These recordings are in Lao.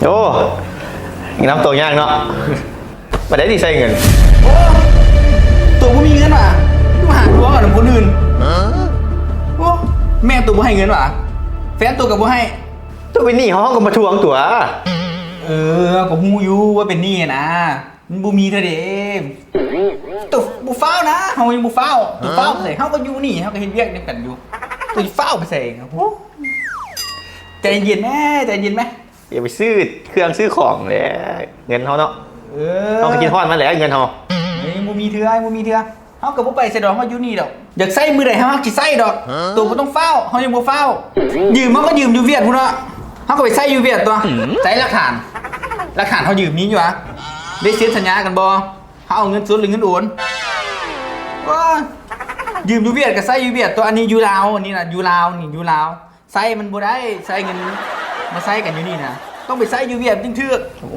ໂອ້ ນຳໂຕຍາກເນາະ ບໍ່ໄດ້ຊິໃຊ້ເງິນ. ໂອ້ ໂຕບໍ່ມີເງິນຫວາ ມາຫາຕົວກັບຄົນອື່ນ. ໂອ້ ແມ່ໂຕບໍ່ໃຫ້ເງິນຫວາ ແຟນໂຕກໍບໍ່ໃຫ້. ໂຕເປັນໜີ້ເຮົາ ເຮົາກໍມາທວງຕົວະ. ເອີ ເຮົາກໍຮູ້ຢູ່ວ່າເປັນໜີ້ນະ ມັນບໍ່ມີເທື່ອເດ້. ໂຕບໍ່ຟ້າວນະ ເຮົາຍັງບໍ່ຟ້າວ. ໂຕຟ້າວໄປໃສ ເຮົາກໍຢູ່ນີ້ ເຮົາກໍເຮັດວຽກນຳກັນຢູ່. ໂຕຊິຟ້າວໄປໃສ ໂອ້ ໃຈເຢັນແມ້ ໃຈເຢັນແມ້. ຢ່າໄປຊື້ເຄື່ອງຊື້ຂອງແຫຼະ ເງິນເຮົາເນາະ. ເອີ ເຮົາກໍຄິດຮອດມາແຫຼະເງິນເຮົາ. ເອີ ບໍ່ມີເທື່ອ ບໍ່ມີເທື່ອ. ເຮົາກໍບໍ່ໄປໃສດອກ ເຮົາຢູ່ນີ້ດອກ. ຢາກໃຊ້ມື້ໃດເຮົາຊິໃຊ້ດອກ. ໂຕບໍ່ຕ້ອງຟ້າວ ເຮົາຍັງບໍ່ຟ້າວ. ຢືມເຮົາກໍຢືມຢູ່ຫວຽດພຸ້ນເນາະ ເຮົາກໍໄປໃຊ້ຢູ່ຫວຽດຕົວະ. ໃສຫຼັກຖານ ຫຼັກຖານເຮົາຢືມມີຢູ່ຫວາ ໄດ້ເຊັນສັນຍາກັນບໍ່ ເຮົາເອົາເງິນສົດຫຼືເງິນໂອນ. ໂອ້ຍ ຢືມຢູ່ຫວຽດກໍໃຊ້ຢູ່ຫວຽດຕົວະ. ອັນນີ້ຢູ່ລາວ ອັນນີ້ນະ ຢູ່ລາວ ນີ້ຢູ່ລາວ. ໃຊ້ມັນບໍ່ໄດ້ ໃຊ້ເງິນມາໃຊ້ກັນຢູ່ນີ້ນະ ຕ້ອງໄປໃຊ້ຢູ່ຫວຽດຈຶ່ງຖືກ. ໂອ້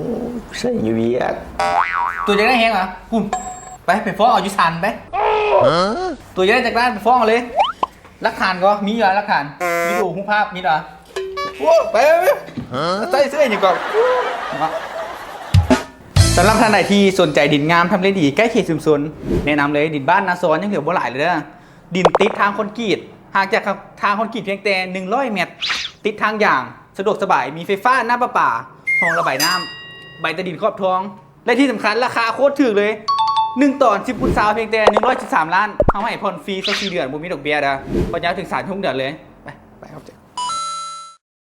ໃຊ້ຢູ່ຫວຽດ. ໂຕຢາກໄດ້ແຮງຫວາ ພຸ້ນ ໄປ ໄປຟ້ອງເອົາຢູ່ສານໄປ. ໂຕຢາກໄດ້ຈັກລ້ານ ໄປຟ້ອງເອົາເລີຍ. ຫຼັກຖານກໍມີຢູ່ຫວາ ຫຼັກຖານ ວິດີໂອ ຮູບພາບມີຫວາ. ໂອ້ ໄປ ໄປ ໄປ ໃຊ້ເຊື່ອຫຍັງກໍ. ສຳລັບທ່ານໃດທີ່ສົນໃຈດິນງາມ ທຳເລດີ ໃກ້ເຂດຊຸມຊົນ ແນະນຳເລີຍ ດິນບ້ານນາຊອນ ຍັງເຫຼືອບໍ່ຫຼາຍເລີຍເດີ. ດິນຕິດທາງຄອນກຣີດ ຫ່າງຈາກທາງຄອນກຣີດພຽງແຕ່ໜຶ່ງຮ້ອຍແມັດ, ຕິດທາງຢາງ, ສະດວກສະບາຍ, ມີໄຟຟ້າ, ນ້ຳປະປາ, ຮ່ອງລະບາຍນ້ຳ, ໃບຕາດິນຂອບທອງ ແລະ ທີ່ສຳຄັນ ລາຄາໂຄດຖືກເລີຍ, ໜຶ່ງຕອນ ສິບຄູນຊາວ ພຽງແຕ່ໜຶ່ງຮ້ອຍສິບສາມລ້ານ. ເຮົາໃຫ້ຜ່ອນຟຣີຊາວສີ່ເດືອນ ບໍ່ມີດອກເບ້ຍເດີ, ຜ່ອນຍາວເຖິງສາມສິບຫົກເດືອນເລີຍ. ໄປ ໄປ ຂອບໃຈ.